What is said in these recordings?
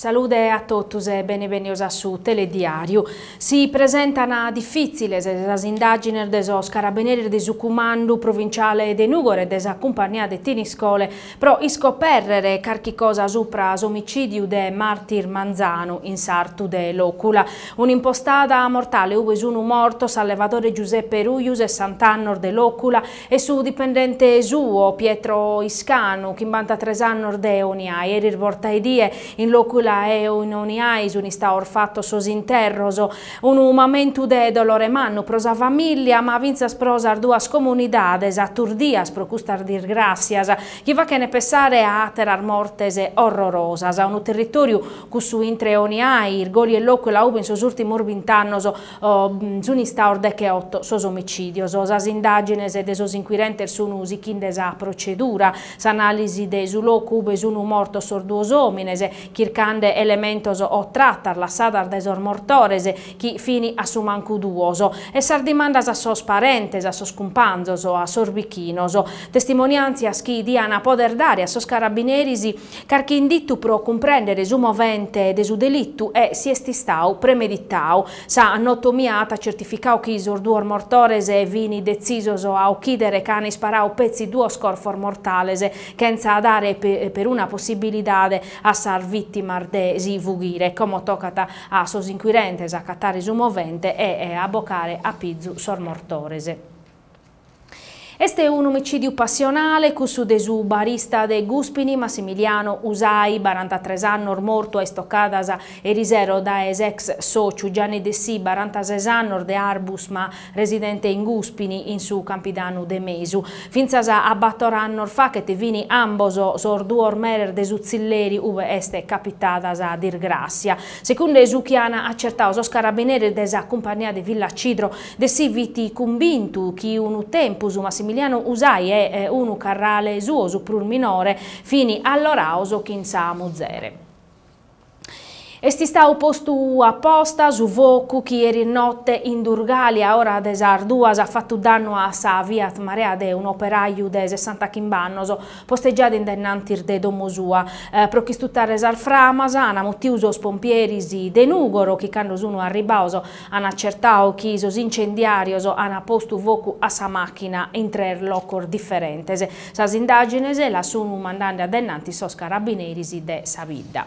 Salude a totus e bene bennios a su telediàriu. Si presentan difìtziles sas indàgines de sos carabineris de su Cumandu Provinciale de Nùgoro e de sa Cumpannia de Thiniscole pro iscopèrrere carchi cosa supra s'omicìdiu de Martir Manzanu in sartu de Lòcula. Un'impostada mortale ue sunu mortos s'allevadore Giuseppe Ruiu, sessant'annos de Lòcula, E su dipendente suo, Pietro Iscanu, chimbantatres annos de Oniai. Eris bortaedie in Lòcula e in Oniai sun istados fatos sos interros. Unu mamentu de dolore mannu pro sa famìllia, ma fintzas pro sas duas comunidades aturdias pro custas disgràssias, chi fachent pessare a àteras mortes orrorosas. Unu territòriu, cussu intre Oniai, Irgoli e Lòcula, ube in sos ùrtimos bint'annos Sunt istados decheoto sos omicìdios. Sas indàgines de sos incuirentes sunt sichinde sa procedura, s'anàlisi de su locu ube sunt mortos sos duos òmines, chircande elementos o tratas lassadas dae sos mortores, chi fin a su mancu duos, e sas dimandas a sos parentes, a sos cumpanzos, a sos bichinos. Testimoniàntzias chi diant poder dare a sos carabineris Carchi inditu pro cumprèndere su movente de su delitu e si est istadu premeditadu. Sa notomia at certificadu chi sos duos mortores fin detzisos a ochìdere ca an isparadu petzi duos corfos mortales, chentza dare peruna possibilidade a sas vìtimas de si fughire. Como tocat a sos incuirentes a acatare su movente e a bocare a pizu sos mortores. Est un'omicìdiu passionale cussu de su barista de Gùspini Massimiliano Usai, barantatres annos, mortu a istocadas erisero dae s'ex sòciu Gianni Dessì, barantases annos, de Arbus ma residente in Gùspini, in su Campidanu de Mesu. Fintzas a bator annos faghet fin ambos sos duos meres de su tzilleri ue est capitada sa disgràssia. Segunde su chi an acertadu sos carabineris de sa cumpannia de Villacidro, Dessì fit cumbintu chi unu tempus Massimiliano Usai e unu carrale suo, su prus minore, fin allorados chin sa muzere. Est istadu postu a posta su focu chi eris note in Durgali a ora de sas duas at fatu dannu a sa Fiat Marea de un'operaju de sessantachimb'annos posteggiada in dennantis de domo sua. Pro ch'istutare sas framas an mutiu sos pompieris de Nùgoro chi cando sun arribados An acertadu chi sos incendiàrios an postu focu a sa màchina in tres locos diferentes. Sas indàgines las sun mandende a dennantis sos carabineris de sa bidda.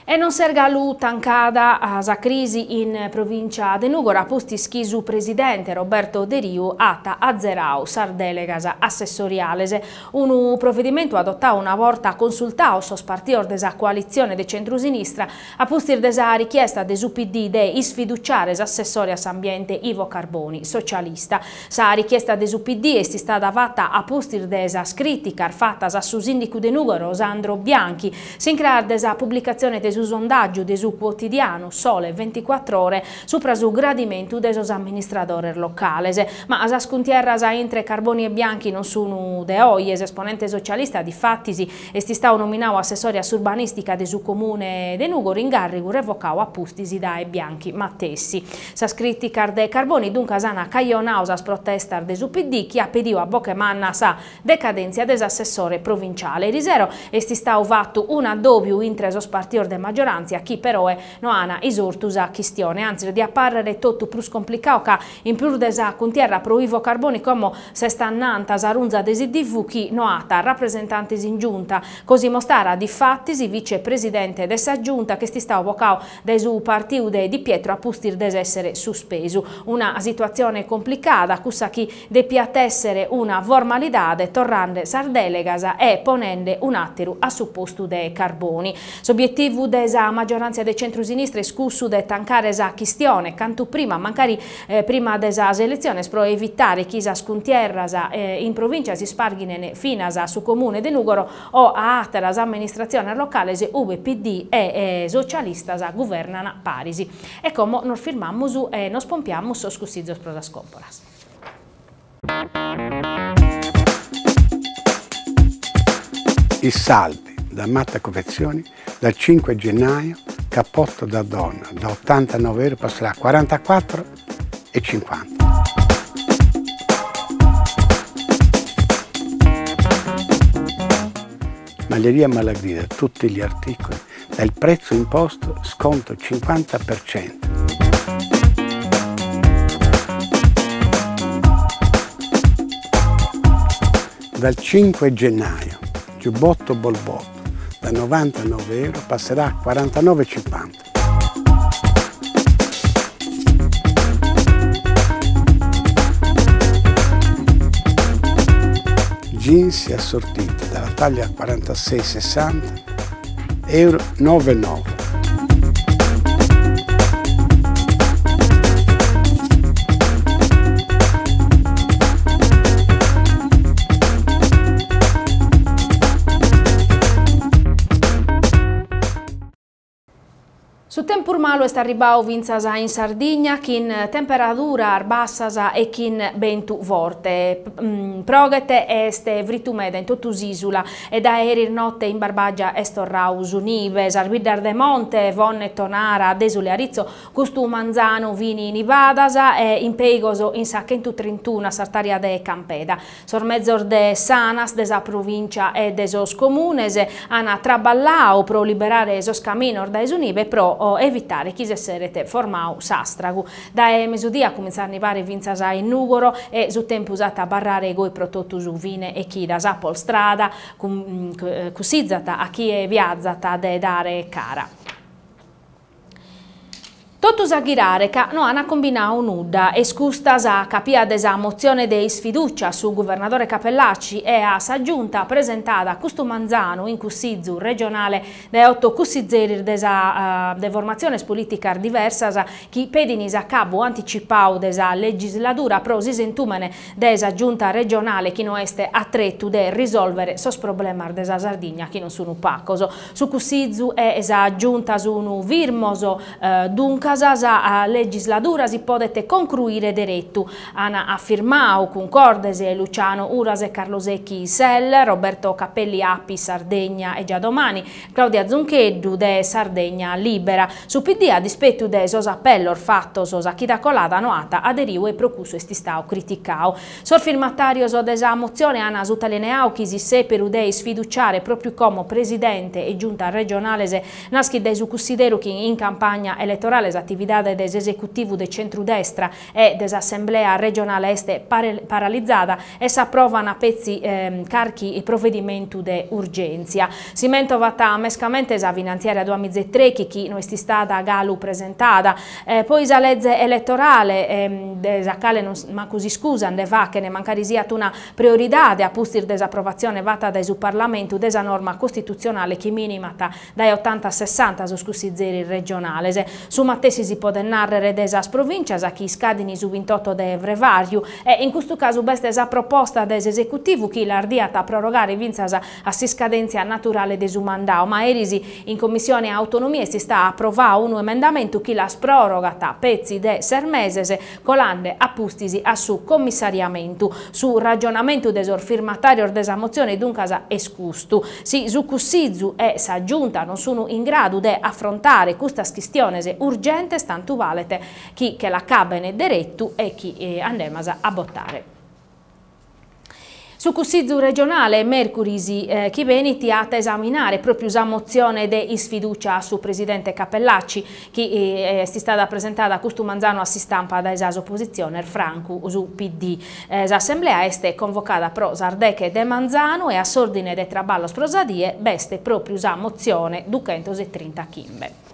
E non s'est galu tancada sa crisi in provìncia de Nùgoro a pustis chi su presidente Roberto Deriu at azeradu sas dèlegas assessoriales. Unu provedimentu adotadu una borta consultados sos partidos de sa coalitzione de centru-sinistra A pustis de sa richiesta de su PD de isfiduciare s'assessore a s'ambiente Ivo Carboni, socialista. Sa richiesta de su PD est istada fata a pustis de sas crìticas fatas a su sìndicu de Nùgoro Sandro Bianchi, s'incras de sa publicatzione de su sondàgiu de su cuotidianu Sole Ventiquattr'Ore supra su gradimentu de sos amministradores locales. Ma sas cuntierras intre Carboni e Bianchi non sun de oje, s'esponente socialista difatis Est istadu nominadu assessore a s'urbanìstica de su Comune de Nùgoro, ingàrrigu revocadu a pustis dae Bianchi matessi. Sas crìticas de Carboni duncas ant cajonadu sas protestas de su PD chi at pedidu a boche manna sa decadèntzia de s'assessore provinciale. Erisero est istadu fatu un'addòbiu intre sos partidos de maggioràntzia chi peroe no ant isortu sa chistione, antzis diat pàrrere totu prus complicadu ca in prus de sa cuntierra pro Ivo Carboni como S'est annanta sa runza de s'IDV chi no at rapresentantes in Giunta. Cosimo Stara, difatis, vice presidente de sa Giunta, ch'est istadu bocadu dae su partiu de Di Pietro a pustis de s'èssere suspesu. Una situatzione complicada, cussa chi depiat èssere una formalidade, torrende sas dèlegas e ponende un'àteru a su postu de Carboni. S'obietivu de sa maggioràntzia de centru-sinistra est cussu de tancare sa chistione cantu prima, mancari prima de sas eletziones pro evitare chi sas cuntierras in provìncia s'isparghinen finas a su Comune de Nùgoro o a àteras amministratziones locales ue PD e socialistas guvernan paris. E como nos firmamus e nos pompiamus sos cussizos pro sas còmporas. I saldi da Matta Confezioni dal 5 gennaio cappotto da donna da 89 euro passerà a 44,50. Maglieria Malagrida, tutti gli articoli. Dal prezzo imposto sconto 50%. Dal 5 gennaio, giubbotto Bolbotto da 99 euro passerà a 49,50. Jeans assortiti dalla taglia 46-60 euro 9,9. Su tempus malu est arribau fintzas in Sardigna chin temperaduras bassas e chin bentu forte. Proghet e est fritu meda in totu s'ìsula e dae eris note in Barbagia est torrau su nibe. Sas biddas de Monte, Fonne, Tonara, Desulu e Aritzo custu manzanu fin nibadas e impèigos in sa chentutrintunu a s'artària de Campeda. Sos mezos de s'Anas, de sa Provìncia e de sos Comunes ant traballau pro liberare sos caminos dae su nibe e pro evitare chi s'esseret formau s'àstragu. Dae mesudia cumintzat a nibare fintzas in Nùgoro e su tempus at a abarrare goi pro totu su fine 'e chida. Sa Polstrada cussizat a chie viazat de dare cara. Totus a ghirare ca no an combinau nudda. Est custa sa capia de sa motzione de isfidùcia a su guvernadore Cappellacci e a sa Giunta presentada custu manzanu in Cussizu regionale dae oto cussizeris de sa de formatziones polìticas diversas chi pedin s'acabu anticipau de sa legisladura pro s'isentùmene de sa Giunta regionale chi no est a tretu de risòlvere sos problemas de sa Sardigna chi non sun pacos. Su Cussizu e sa Giunta sun firmos, duncas sa legisladura si podet concruire deretu, an afirmau cuncordes Luciano Uras e Carlo Sechi Sel, Roberto Cappelli Api Sardegna e Già Domani, Claudia Zuncheddu de Sardegna Libera. Su PD, a dispetu de sos apellos fatos sa chida colada, no at aderiu e pro cussu est istau criticau. Sos firmatàrios de sa motzione an sutalineau chi s'issèperu de isfiduciare pròpriu como presidente e giuntas regionales naschit dae su cussideru chi in campagna eletorale s'atividade de s'esecutivu de centrudestra e de s'assemblea regionale est paralizada e s'aprovan petzi carchi provedimentu de urgèntzia. Si mentovat mescamente sa finantziària duamizaetrechi chi no est istada galu presentada. Poi sa leze eletorale, de sa cale non mancu s'iscusa nde fachene, mancari siat una prioridade a pustis de s'aprovatzione fata dae su Parlamentu de sa norma costitutzionale chi minimat dae otanta a sessanta sos cussizeris regionales. Su matessi si podet nàrrere de sas provìntzias chi iscadin su bintoto de frevàriu e in custu casu b'est sa proposta de s'esecutivu chi las diat prorogare fintzas a s'iscadèntzia naturale de su mandau, ma eris In Commissione Autonomia est istau aprovau unu emendamentu chi las pròrogat petzi de ses meses, colande a pustis a su commissariamentu. Su ragionamentu de sos firmatàrios de sa motzione duncas est custu, si su Cussizu e sa Giunta non sun in gradu de afrontare custas chistiones urgentes tantu balet chi che l'acaben deretu e chi andemas a botare. Su Cussizu regionale mèrcuris chi benit at a esaminare pròpiu sa motzione de isfidùcia a su presidente Cappellacci chi est istada presentada custu manzanu a s'istampa dae sas opositziones francu su PD. S'assemblea est convocada pro sas deche de manzanu e a s'òrdine de traballos pro sa die b'est pròpiu sa motzione duchentosetrinta-chimbe.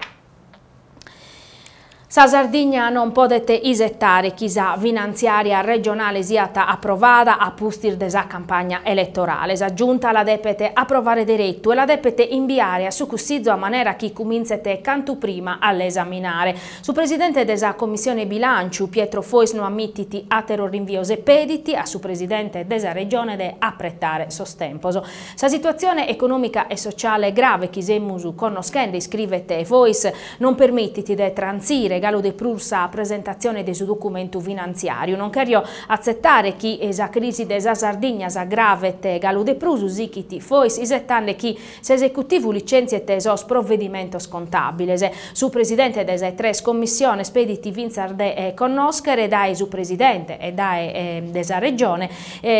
Sa Sardigna non podet isetare chi sa finantziària regionale siat aprovada a pustis de sa campagna eletorale. Sa Giunta la depet aprovare deretu e la depet imbiare a su Cussizu a manera chi cumintzet cantu prima a l'esaminare. Su presidente de sa Commissione Bilànciu, Pietro Fois, no ammitit àteros rinvios e pedit a su presidente de sa Regione de apretare sos tempos. Sa situatzione econòmica e sociale grave chi semus connoschende, iscrivet Fois, non permitit de trantzire galu de prus sa presentatzione de su documentu finantziàriu. Non cherjo atzetare chi sa crisi de sa Sardigna s'agravet galu de prus, sichit Fois, isetande chi s'esecutivu licèntziet sos provedimentos contàbiles. Su presidente de sa tres commissiones pedit fintzas de connòschere dae su presidente e dae de sa Regione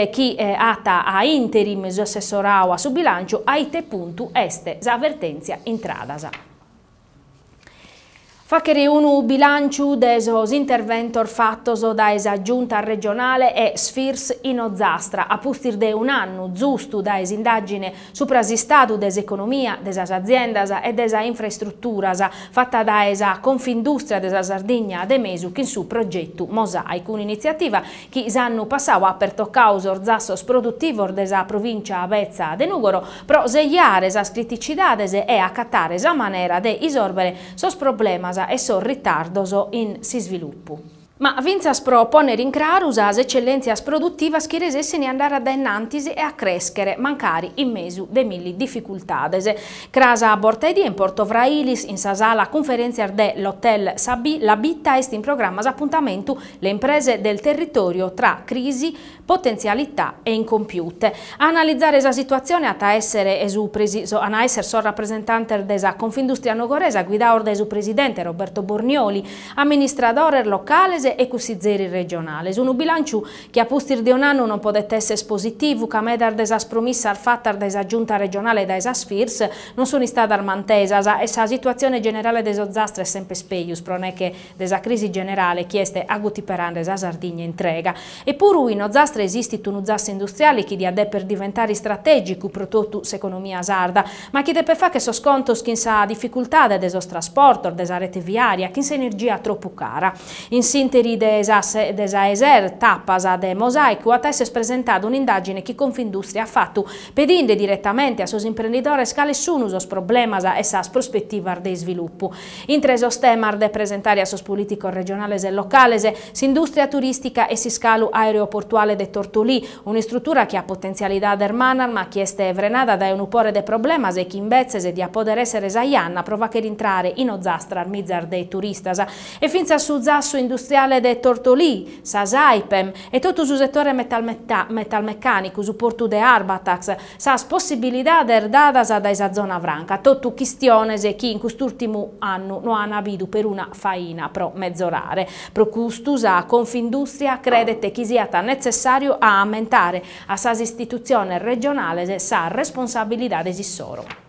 chi at a interim su assessorau a su bilànciu a ite puntu est sa vertèntzia intradas. Fàghere unu bilànciu de sos interventos fatos dae sa Giunta regionale e Sfirs in Ozastra, a pustis de un'annu zustu dae s'indàgine supra s'istadu de s'economia, de sas aziendas e de sas infraestruturas fata dae sa Confindustria de sa Sardigna de Mesu chin su progetu Mosàicu, un'initziativa chi s'annu passadu at pertocadu sos zassos produtivos de sa provìncia betza de Nùgoro pro sejare sas criticidades e acatare sa manera de isòrbere sos problemas e sos ritardos in s'isvilupu. Ma fintzas pro pònnere in craru sas ecellèntzias produtivas chi resessint a andare a dae innantis e a crèschere, mancari in mesu de milli dificultades. Cras a bortaedie in Porto Frailis, in sa sala cunferèntzias de l'Hotel La Bitta, est in programma s'apuntamentu Le imprese del territorio tra crisi, Potentzialità e incompiute. A analizare sa situatzione at a èssere su an a èssere sos rapresentantes de sa Confindustria Nugoresa guidados dae su presidente Roberto Bornioli, amministradores locales e cussizeris regionales. Unu bilànciu chi a pustis de un'annu non podet èssere positivu ca medas de sas promissas fatas dae sa Giunta regionale e dae sas Firs non sunt istadas mantesas e sa situatzione generale de s'Ozastra est semper pejus pro neche de sa crisi generale chi est agutiperande sa Sardigna intrega. Epuru in Ozastra esistit unu zassu industriale chi diat deper diventare istratègicu pro totu s'economia sarda, ma chi depet fagher sos contos chin sa dificultade de sos trasportos, de sa rete viària, chin s'energia tropu cara. In s'ìnteri de sas de sas tapas de Mosàicu at a esser presentada un'indàgine chi Confindustria at fatu pedinde diretamente a sos imprendidores cales sun sos problemas e sas prospetivas de isvilupu. Intre sos temas de presentare a sos polìticos regionales e locales, s'indùstria turìstica e s'iscalu aeroportuale de Tortolì, un'istrutura chi at potentzialidades mannas ma chi est frenada dae unu pore de problemas e chi imbetzes diat pòdere èssere sa janna pro fàghere intrare in Ozastra mizas de turistas. E fintzas su zassu industriale de Tortolì, sa Saipem e totu su setore metalmecànicu, su portu de Arbatax, Sas possibilidades dadas dae sa zona franca, totu chistiones chi in cust'ùrtimu annu no an bidu peruna faina pro mezorare. Pro custu sa Confindustria credet chi siat netzessàriu a ammentare a sas istitutziones regionales sas responsabilidades issoro.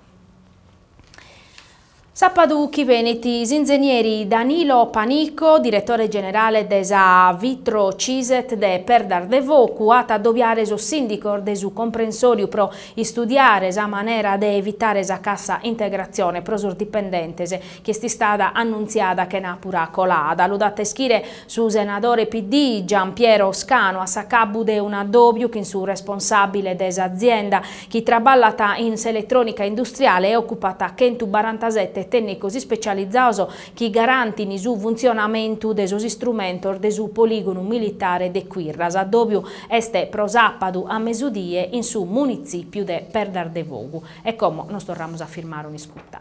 Sàpadu chi benit s'inzenieri Danilo Panico, diretore generale de sa Vitrociset de Perdasdefogu, at a adobiare sos sìndicos de su comprensòriu pro istudiare sa manera de evitare sa cassa integratzione pro sos dipendentes chi est istada annuntziada chenàpura colada. Lu dat a ischire su senadore PD Giampiero Scanu a s'acabu de un'addòbiu chin su responsàbile de s'azienda chi traballat in s'eletrònica industriale e òcupat chentubarantasete tènnicos ispecializados chi garantint su funtzionamentu de sos istrumentos de su polìgonu militare de Quirra. S'addòbiu est pro sàpadu a mesudie in su munitzìpiu de Perdasdefogu. E como nos torramus a firmare un'iscuta.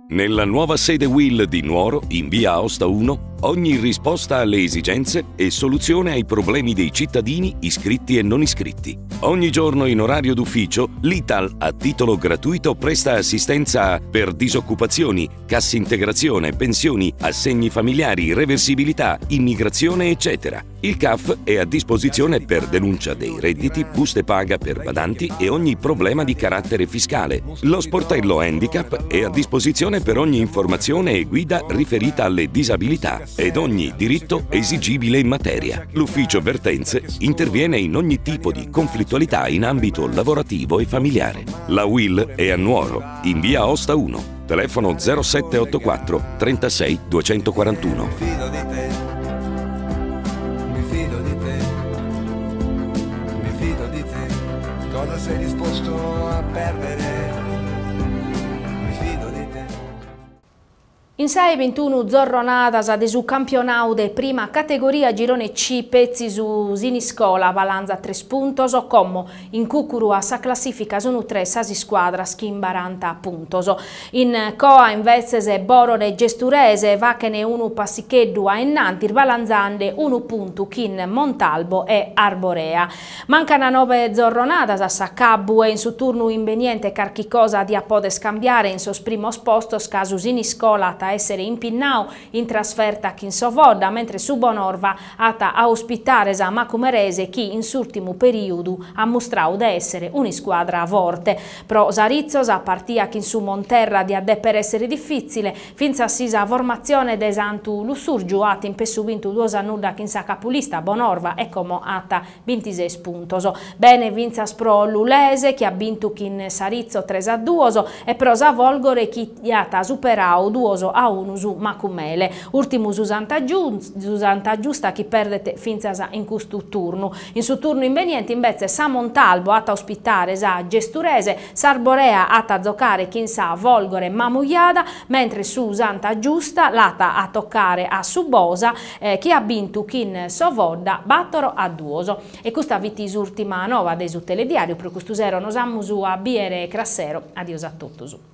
Nella nuova sede Will di Nuoro, in via Aosta 1, ogni risposta alle esigenze e soluzione ai problemi dei cittadini iscritti e non iscritti. Ogni giorno in orario d'ufficio, l'Ital a titolo gratuito presta assistenza per disoccupazioni, cassa integrazione, pensioni, assegni familiari, reversibilità, immigrazione, eccetera. Il CAF è a disposizione per denuncia dei redditi, buste paga per badanti e ogni problema di carattere fiscale. Lo sportello Handicap è a disposizione per ogni informazione e guida riferita alle disabilità ed ogni diritto esigibile in materia. L'ufficio vertenze interviene in ogni tipo di conflittualità in ambito lavorativo e familiare. La WIL è a Nuoro, in via Aosta 1. Telefono 0784 36 241. Mi fido di te, mi fido di te, mi fido di te, cosa sei disposto a perdere? Mi fido di te. In sa 'e bintunu zorronadas de su campionau de prima categoria girone C petzi su Siniscola balanzat tres puntos, como In cùcuru a sa classìfica sunt tres sas iscuadras chin baranta puntos. In coa imbetzes Bòrore e Gesturese fachene unu passicheddu a innantis balanzande unu puntu chin Montalbo e Arborea. Mancana nobe zorronadas a s'acabu e in su turnu imbeniente carchi cosa diat poder cambiare in sos primos postos ca su Siniscola at a. essere impinnau in trasferta chin s'Ovodda, mentres su Bonorva at a ospitare sa Macumerese chi in s'ùrtimu perìudu at mustrau de èssere un'iscuadra forte. Pro s'Aritzo sa partia chin su Monterra diat dèpere èssere difìtzile, fintzas si sa formatzione de Santu Lussurgiu at in pessu bintu 2-0 chin sa capulista Bonorva e como at bintises puntos. Bene fintzas pro l'Ulese chi at bintu chin s'Aritzo 3-2 e pro sa Folgore chi at superau 2-1 su Macumele. Ùrtimu su Santa su Santa Giusta chi perdet fintzas in custu turnu. In su turnu imbeniente imbetzes sa Montalbo at a ospitare sa Gesturese, s'Arborea at a zocare chin sa Folgore Mamujada, mentres su Santa Giusta l'at a tocare a su Bosa, chi at bintu chin s'Ovodda 4-2. E custa fit s'ùrtima nova de su telediàriu pro custu sero. Nos amus a bìere cras sero. Adios a totus.